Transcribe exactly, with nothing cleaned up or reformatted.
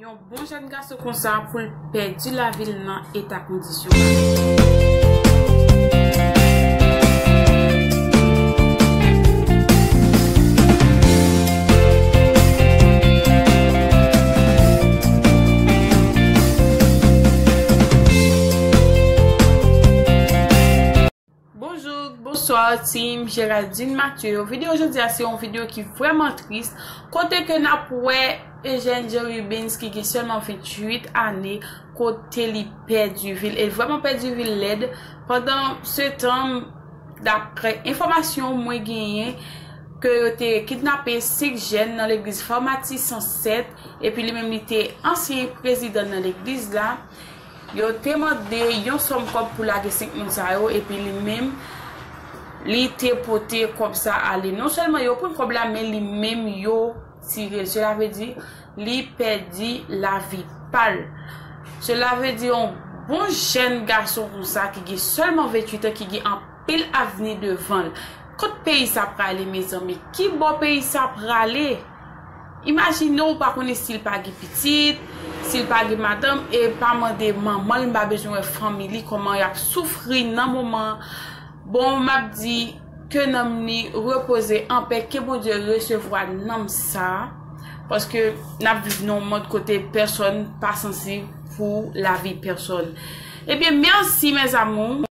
Yon bon jèn gason konsa pou l pèdi lavi l nan eta kondisyon sa. Bonjou, bonswa, team Geraldine Mathieu. Videyo jodi a se yon videyo ki vrèman tris, kote ke n ap wè Eugène Jerubens ki gen sèlman venntuit ane, kote li pèdi vi l, e vrèman pèdi vi l lèd. Pandan se tan, daprè enfòmasyon mwen genyen, ke yo te kidnape senk jèn nan legliz Fòmati san sèt, epi li menm li te ansyen prezidan nan legliz la. Yo te mande yon sòm kòb pou lage senk moun sa yo, epi li menm, li te pote kòb sa ale. Non sèlman yo pran kòb la, men li menm yo tire l. Sela vle di, li pèdi lavi pa l. Sela vle di, yon bon jèn gason konsa ki gen sèlman venntuit an, ki gen anpil avni devan l. Kot peyi sa prale, mezanmi? Ki bò peyi sa prale? Imajine w pa konnen si l pa gen pitit, si l pa gen madanm, e pa mande manman l, m pa bezwen wè fanmi li, kòman y ap soufri nan moman an. Bon, m ap di ke nanm li repoze anpè, ke Bondye resevwa nanm sa, paske n ap viv nan yon mond kote pèsonn pa sansib pou lavi pèsonn. Ebyen, mèsi, mes amours.